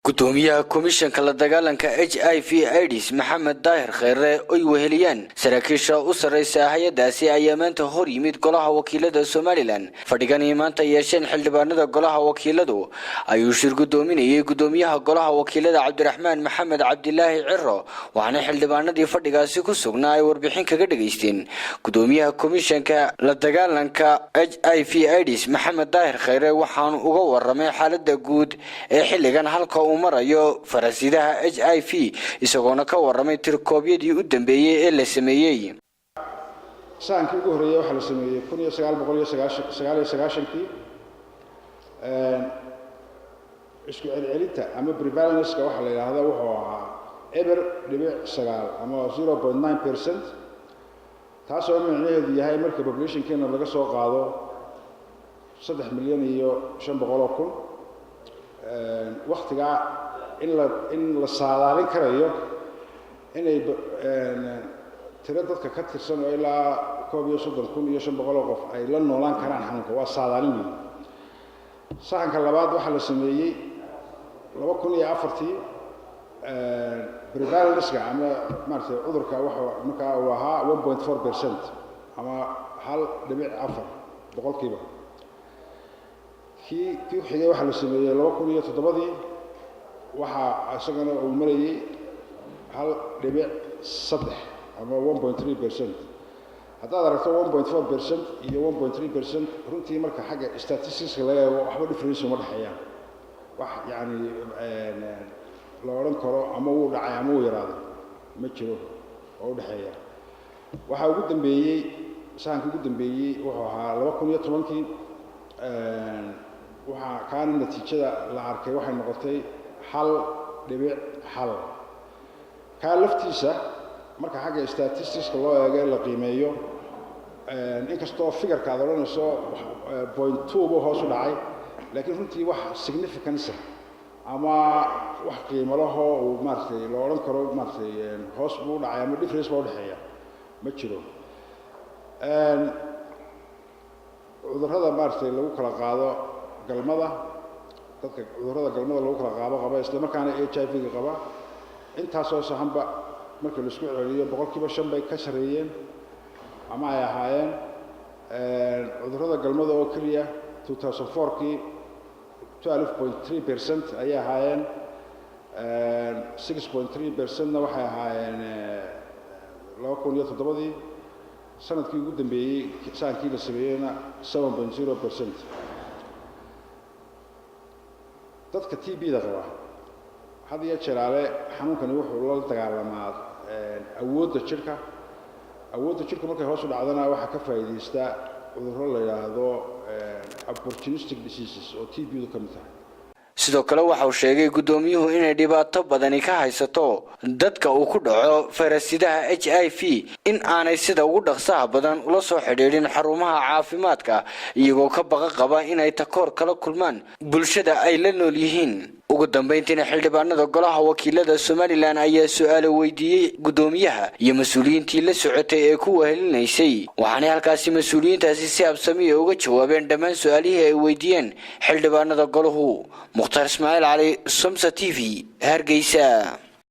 Gudoomiyaha Komishanka la dagaalanka HIV AIDS, Maxamed Daahir Kheyre, oy weheliyaan saraakiisha u sarreysa hay-addaasi, ayaa maanta hor yimid Golaha Wakiilada Somaliland. Fadhiganii maanta yeesheen xildhibaanada Golaha Wakiiladu ayuu shir gudoominayay gudoomiyaha Golaha Wakiilada, Cabdiraxmaan Maxamed Cabdilaahi Ciro, waxaana xildhibaanadii fadhigaasi ku sugnaa ay warbixin kaga dhegaysteen gudoomiyaha Komishanka la dagaalanka HIV AIDS, Maxamed Daahir Kheyre. Waxaanu uga waramay xaalada guud ee xilligan halka uu marayo farasidaha HIV, isagoona ka waramay tirkoobyadii u dambeeyey ee la sameeyey. Sahankii ugu horreeyey waxaa la sameeyey 1999-kii. Isku celcelinta ama prevalence-ka waxaa la yidhaahda wuxuu ahaa 0.9 ama 0.9%, taasoo micnaheedu yahay marka population-keena laga soo qaado 3,500,000, waktigaa in la saadaalin karayo inay tiro dadka ka tirsan oo ilaa 31,500 oo qof ay la noolaan karaan xanuunka. Waa saadaalin weyn. Sahanka labaad waxaa la sameeyey 2004-tii. Prevalence-ka ama maaragtay cudurka waxa markaa uu ahaa 1.4% ama 1.4%. Kii xigay waxaa la sameeyey 2007-dii. Waxaa isagana uu marayey 1.3 ama 1.3%. Haddaad aragto 1.4% iyo 1.3%, runtii marka xagga statistics-ka laga eego waxba difference uma dhexeeyaan. Wax yacni la odhan karo ama wuu dhacay ama wuu yaraaday ma jiro oo u dhexeeya. Waxaa ugu dambeeyey, sahankii ugu dambeeyey wuxuu ahaa 2010-kii. Waxaa kaana natiijada la arkay waxay noqotay 1.1. Kaa laftiisa marka xagga statistics-ka loo eego, la qiimeeyo, inkastoo figure-ka aad odhanayso 0.2 buu hoos u dhacay, laakiin runtii wax significance ama wax qiimo lahoo uu maaragtay la odhan karo maaragtay hoos buu u dhacay ama difference baa udhexeeya ma jiro. Cudurrada maaragtay lagu kala qaado galmada, dadka cudurrada galmada lagu kala qaado qaba, isla markaana HIV-ga qaba, intaasoo sahanba marka la isku celiyo 5% bay ka sarreeyeen ama ay ahaayeen. Cudurrada galmada oo keliya 2004-kii 12.3% ayay ahaayeen, 6.3%-na waxay ahaayeen 2007-dii. Sanadkii ugu dambeeyey sahankii la sameeyeyna 7.0%. Dadka TB-da qaba, had iyo jeeraale xanuunkani wuxuu la dagaalamaa awoodda jidhka. Awoodda jidhka markay hoos u dhacdana waxaa ka faa'iidaysta cudurro la yidhaahdo opportunistic diseases oo TB-du ka mid tahay. Sidoo kale waxa uu sheegay guddoomiyuhu inay dhibaato badani ka haysato dadka uu ku dhaco farasidaha HIV, in aanay sida ugu dhaqsaha badan ula soo xidhiidhin xarumaha caafimaadka, iyagoo ka baqa qaba inay takoor kala kulmaan bulshada ay la nool yihiin. Ugu dambayntiina xildhibaanada Golaha Wakiilada Somaliland ayaa su-aalo weydiiyey guddoomiyaha iyo mas-uuliyiintii la socotay ee ku wehelinaysay, waxaanay halkaasi mas-uuliyiintaasi si habsamiya uga jawaabeen dhammaan su-aalihii ay weydiiyeen xildhibaanada golahu. Mukhtaar Ismaaciil Cali, Somsa TV, Hargeysa.